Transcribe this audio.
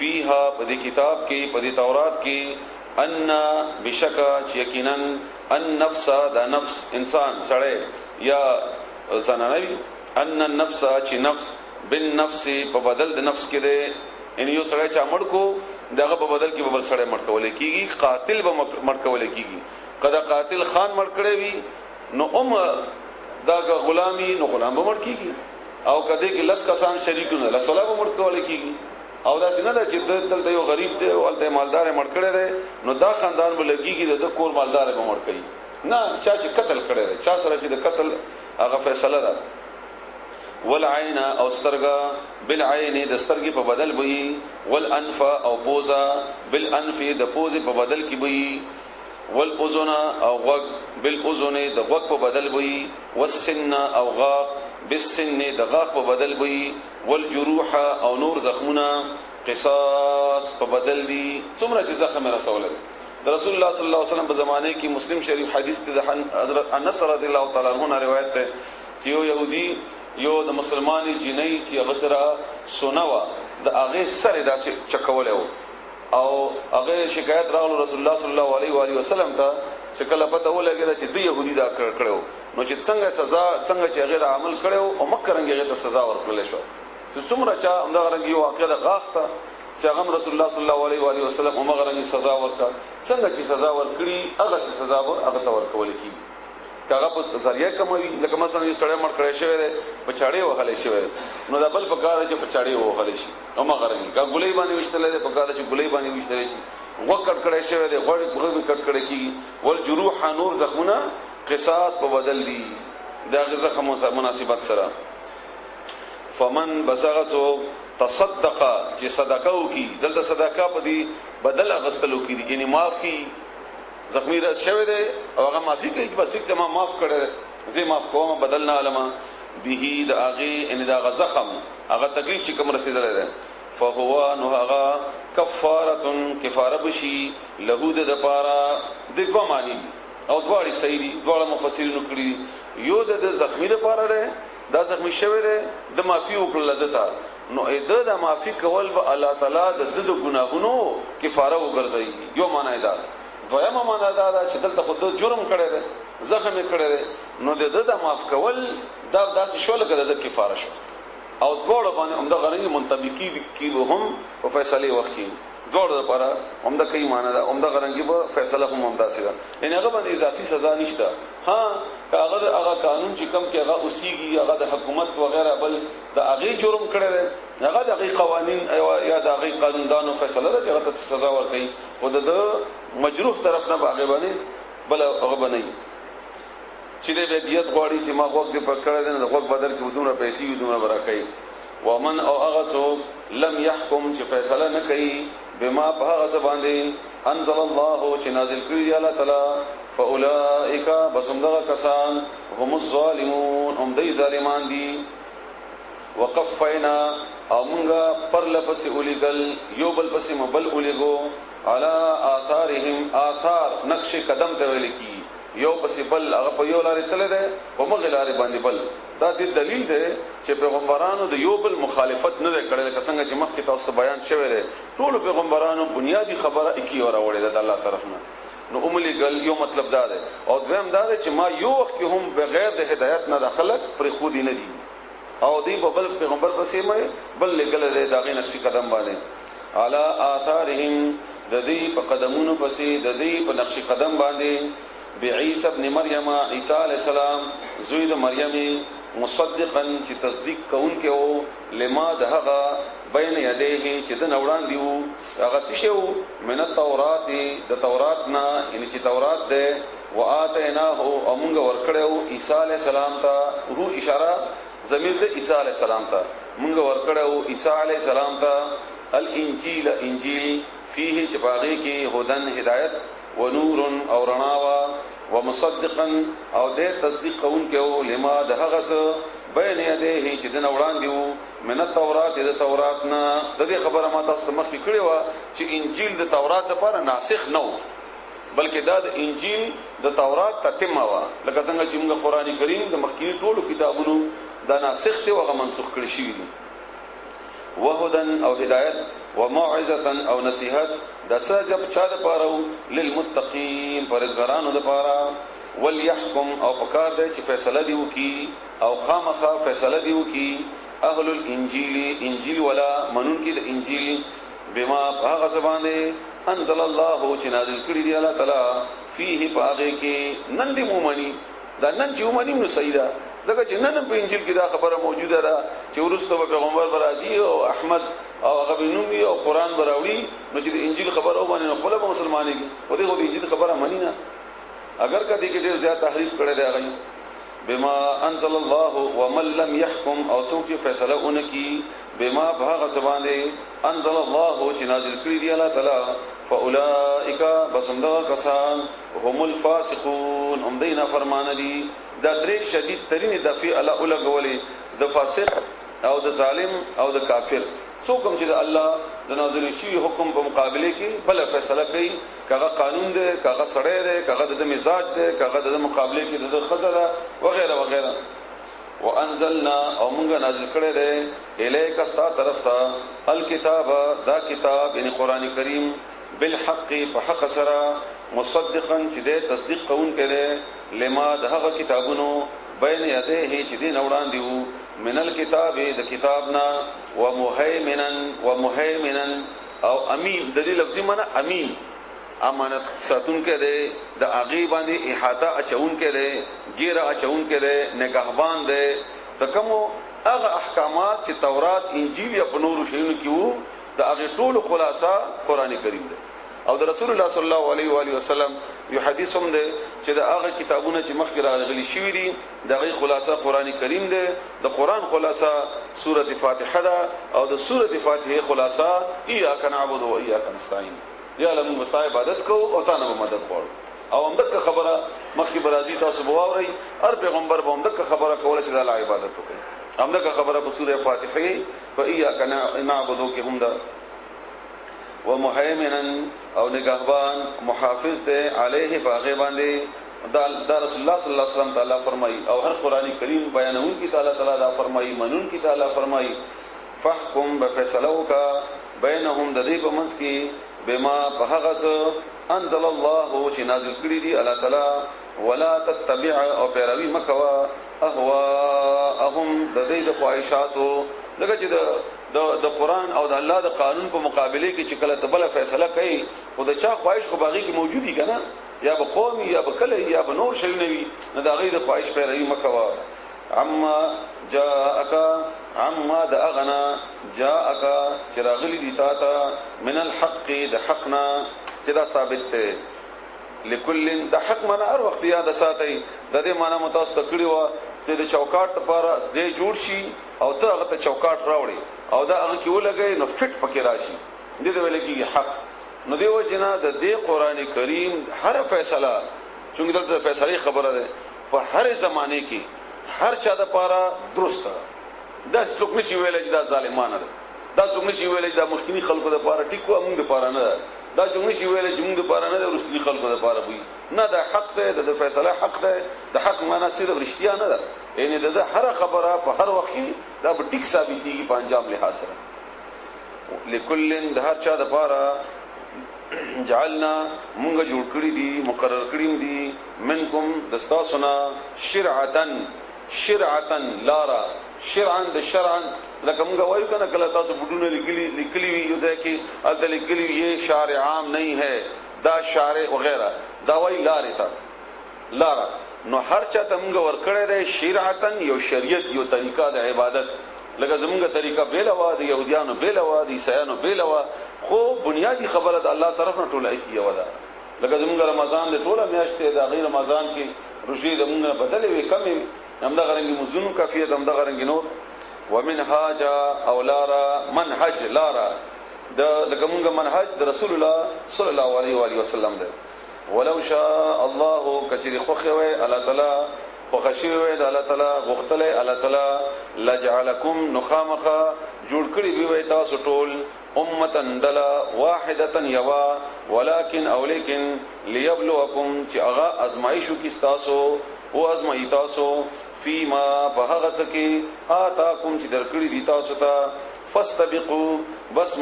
فیها په دې کتاب کې، په دې تورات کې، ان بشکا چې یقینا النفس دا نفس انسان سړی یا زنانه وي، ان النفس چې نفس بالنفس په بدل د نفس کې دی، یعنی یو سړی چا مړ کو دغه په بدل کې بل سړی مړ کول کیږي، قاتل به مړ کول کیږي. کله قاتل خان مړ کړی وي نو دا غلامی نو غلام به مړ کیږي، او کده کې لس کسان شریک نه لس ولا به مړ کول کیږي. او دا څنګه ده چې دلته یو غریب دی او هلته مالدار مړ کړی دی نو دا خاندان به لګیږي د کور مالدار به مړ کوي نه، چا چې قتل کړی دی، چا سره چې د قتل هغه فیصله ده. والعین او سترګه بالعین د سترګې په بدل وي، والانف او پوزا بالانف د پوزې په بدل کې وي، والاذن او غوږ بالاذن د غوږ په بدل وي، والسن او غاښ بالسن د غاښ په بدل وي، والجروح او نور زخمونه قصاص په بدل دي، څومره چې زخم رسول دی. د رسول الله صلی الله علیه وسلم په زمانه کې مسلم شریف حدیث ته د حضرت انس رضی الله تعالی عنہ روایت ده چې یو يهودي یو د مسلمانې جنۍ چې هغه سره سونه وه د هغې سر یې داسې چکولی و، او هغه شکایت راغلو رسول الله صلی الله علیه و آله وسلم ته چې کله پته ولګېده چې د يهودي دا کړی و، نو چې څنګه سزا، څنګه چې هغه دا عمل کړی و او مکه رنګ هغه ته سزا ورکړل شو. چې څومره چا همدغه رنګ یو واقعه د غاښ ته چې هغه رسول الله صلی الله علیه و آله وسلم همغه رنګ سزا ورکړه، څنګه چې سزا ورکړي هغه چې سزا به هغه ته ورکول کېږي. که هغه په ذریعه کموي، لکه مثلا یو سړی مړ کړی شوی دی، په چاړې وهلی شوی دی، نو دا بل په کار دی چې په چاړې ووهلی شي، همغه رنګ که ګولۍ باندې ویشتلی دی، په کار دی چې ګولۍ باندې ویشتلی شي. غوږ کټ کړی شوی دی، غوږ به کټ کړی کېږي. والجروح نور زخمونه قصاص په بدل دي د هغې زخم مناسبت سره. فمن بسغه څوک تصدق چې صدقه وکي، دلته صدقه په دې بدل اغستلو کې دي، یعنی معاف کی، زخمی را شوی دی او هغه معافي کوي چې بس ټیک ته ما معاف کړی دی، زه معاف کوم بدل نه علم به د هغې، یعنی د هغه زخم هغه تکلیف چې کوم رسېدلی دی، فهو نو هغه کفاره کفاره بشي له د دپاره. د دوه معنی دي او دواړې صحیح دي، دواړه مفسرینو کړي دي. یو د زخمی دپاره دی، دا زخمی شوی دی، د معافي وکړله ده ته، نو د د معافي کول به الله تعالی د ده د ګناهونو کفاره وګرځوي، یو معنا یې دا ده. دویمه معنا دا ده چې دلته خو ده جرم کړی دی، زخم یې کړی دی، نو د ده د معاف کول دا داسې شو لکه د ده کفاره شو. او دواړو باندې همدغه رنګ منطبقي کېږي هم په فیصلې وخت کې، دواړو لپاره همدا کوي معنا ده، همدغه رنګ به فیصله هم همداسې ده، یعنی هغه باندې اضافي سزا نشته. ها که هغه د هغه قانون چې کوم کې هغه اوسېږي، هغه د حکومت وغیره بل د هغې جرم کړی دی، هغه د هغې قوانین یا د هغې قانوندانو فیصله ده چې هغه ته سزا ورکوي، خو د ده مجروح طرف نه به هغې باندې بله هغه به نه وي چې دی بیا دیت غواړي چې ما غوږ دې پټ کړی دی، نو د غوږ بدل کې به دومره پیسې وي، دومره به راکوي. ومن او هغه څوک لم يحکم چې فیصله نه کوي بما په هغه څه باندې انزل الله چې نازل کړی دی الله تعالی، فاولئک بس همدغه کسان هم الظالمون هم دی ظالمان دي. وقفینا او مونږه پر لپسې اولیګل، یو بل پسې مبل اولیګو، علی آثارهم آثار نقش قدم ته ویل کی، یو پسې بل، هغه په یو لارې تللی دی په مغې لارې باندې بل. دا د دلیل دی چې پیغمبرانو د یو بل مخالفت نه دی کړی، لکه څنګه چې مخکې تاسو ته بیان شوی دی، ټولو پیغمبرانو بنیادي خبره ایکي یو راوړې ده د الله طرف نه. نو وملیږل، یو مطلب دا دی، او دویم دا دی چې ما یو وخت کې هم بغیر د هدایت نه د خلک پرېښودي نه دي، او دی په بل پیغمبر پسې مې بل لېږلی دی د هغې نقشي قدم باندې. علی آثارهم د دې په قدمونو پسې، د دې په نقش قدم باندې، بعیسی ابن مریم عیسی علیه السلام زوی د مریم، مصدقا چې تصدیق کوونکی و لما د هغه بین یدیه چې د نه وړاندې وو، هغه څه شی وو؟ من التورات د تورات نه، یعنی چې تورات دی. وآتیناه او مونږ ورکړی وو عیسی علیه السلام ته، هو اشاره ضمیر د عیسی علیه السلام ته، مونږ ورکړی وو عیسی علیه السلام ته الانجیل انجیل، فيه چې په هغې کې هدن هدایت و نور او رڼا وه، ومصدقا او دی تصدیق کوونکی و لما د هغه څه بین یدیه چې د نه وړاندې وو من التورات د تورات نه. د دې خبره ما تاسو ته مخکې کړې وه چې انجیل د تورات لپاره ناسخ نه و، بلکې دا د انجیل د تورات تتمه وه، لکه څنګه چې موږ قرآن کریم د مخکیني ټولو کتابونو دا ناسخ دی او هغه منسوخ کړی شوي دي. وهدن او هدایت، وموعظه او نصیحت، دا څه د چا د پاره؟ للمتقین، پرهیزګارانو د پاره. وليحكم، او پکار دی چې فیصله دی وکي، او خامخا فیصله دی وکي اهل الانجیل، انجیل ولا منون کې د انجیل، بما هغه زبان دی انزل الله چې نازل کړی دی الله تعالی فيه پاغه کې. نن دی مومنی دا نن چې ومني نو صحیح ده، ځکه چې نن په انجیل کې دا خبره موجوده ده چې ورسته به پیغمبر برازي او احمد او هغه به نوم او قران براوړي. نو چې انجیل خبره ومني نو خپل به مسلمانې دي، او دغه د انجیل خبره مني نه، اگر کدی کې ډېر زیات تحریف کړی دی هغه. بما انزل الله ومن لم يحكم، او څوک چې فیصله اونکي بما هغه زبان دی انزل الله چې نازل کړی دی الله تعالی، فاولائک، بس همدغه کسان، هم الفاسقون، هم دی نافرمان دي. دا درې شدید ترین دفع الله ولګولې، د فاسق او د ظالم او د کافر. څوک هم چې د الله د نازل شوی حکم په مقابله کې بل فیصله کوي، کاغه قانون دی، کاغه سړی دی، کاغه د مزاج دی، کاغه د مقابله کې د خزه ده، وغیرہ وغیرہ. وانزلنا، او موږ نازل کړی دی، الیک، استا طرف ته، الکتاب، دا کتاب یعنی قران کریم، بالحق، په حق سره، مصدقا، چې د تصدیق کوونکی دی، لما، د هغه کتابونو، بین یدیه، چې دین وړاندې وو، من الكتاب، د کتابنا، ومهیمنا، ومهیمنا او امین. د دې لفظي معنی امین، امانت ساتونکی دی، د هغې باندې احاطه اچونکی دی، ګیره اچونکی دی، نگهبان دی. د کومو هغه احکامات چې تورات، انجیل یا په نورو شیونو کې وو، د هغې ټولو خلاصه قرآن کریم دی. او د رسول الله صلی الله علیه و آله وسلم یو حدیث هم دی چې د هغه کتابونه چې مخکې راغلي شوي دي، د هغې خلاصه قرآن کریم دی. د قرآن خلاصه سورة فاتحه ده، او د سورة فاتحه خلاصه ایاک نعبد و ایاک نستعین، یا الله موږ ستا عبادت کوو او تا نه به مدد غواړو. او همدغه خبره مخکې به راځي، تاسو به واورئ، هر پیغمبر به همدغه خبره کوله چې د الله عبادت وکړئ. همدغه خبره په سوره فاتحه په ایاک نعبدو کې هم ده. ومهیمنا، او نگهبان، محافظ دی، علیه، په هغې باندې. دا رسول الله صلی الله علیه وسلم تعالی فرمایي، او هر قرآن کریم بیانون کی تعالی تعالی دا فرمایي، منون کی تعالی فرمایي. فحکم، بفیصله وکا، بینهم، د دې په منځ کې، بما، په هغه څه، انزل الله، چې نازل کړی دی الله تعالی، ولا تتبع، او پیروي مکوا، اهواهم، د دې د خواهشاتو. ځکه چې د قران او د الله د قانون په مقابله کې چې کله تبله فیصله کوي، خو د چا خواهش خو باغی کې موجودی کنه، یا به قومي یا به کله یا به نور شي نه وي، نه د هغې د خواهش پیروي مکوا. عما جاءک، عما، د اغنا، جاءک، چې راغلي دي تا ته، من الحق، د حقنا، چې دا ثابت دی. لکل، د حق معنا هر وخت یاد ساتئ. د دې معنا متاسو کړی و چې د چوکاټ لپاره دې جوړ شي او ته هغه ته چوکاټ راوړي او دا هغه کې ولګي نو فټ پکې راشي، دې ته ویل کېږي حق. نو دیو جنا د دې قران کریم هر فیصله، چونګ دلته فیصله خبره ده، په هر زمانه کې هر چا د پاره درست ده. دا څوک نشي ویلی چې دا ظالمانه ده، دا څوک نشي ویلی چې دا مخکینی خلکو د پاره ټیک و موږ د پاره نه ده، دا څوک نشي ویلی چې موږ د پاره نه ده، وروستني خلکو د پاره وي. نه، دا حق دی، د فیصله حق دی. د حق معنا صرف رښتیا نه ده، یعنی د هر خبره په هر وخت کې دا به ټیک ثابتېږي په انجام لحاظ سره. لکل، د هر چا د پاره، جعلنا، مونږ جوړ کړی دي، مقرر کړی دي، منکم، د ستاسو نه، شرعتن، شرعتن، لارا، شرعا، د شرعا. لکه مونږ وایو کنه، کله تاسو بډونه لیکلی وي یو ځای کې، هلته لیکلی وي یہ شارع عام نہیں ہے، دا شارع وغیرہ، دا وایي لارې ته، لاره. نو هر چا ته مونږ ورکړی دی شرعتن، یو شریعت، یو طریقه د عبادت. لکه زمونږ طریقه بیله وه، د یهودیانو بیله وه، د عیسایانو بیله وه، خو بنیادی خبره د الله طرف نه ټوله کی یوه ده. لکه زمونږ رمضان د ټوله میاشت دی، د هغې رمضان کې روژې د مونږ نه بدلې وې، کمې وې، همدغه رنګې مزدونو کافیت، همدغه رنګې نور. ومنهاج، او لارا، منهج، لارا د لکه مونږ منهج د رسول الله صلی الله علیه و آله وسلم دی. ولو شاء الله، کچری خوښه وي الله تعالی، خوښه شوی وي د الله تعالی، غوښتلی الله تعالی، لجعلکم، نخامخه جوړ کړی وي وي تاسو ټول، امتن، ډله، واحدتن، یوا، ولکن، او لیکن، لیبلوکم، چې هغه ازمایش وکړي تاسو، او ازمایي تاسو، فیما، په هغه څه کې، آتاکم، چې درکړي دي تاسو ته. فاستبقوا، بس.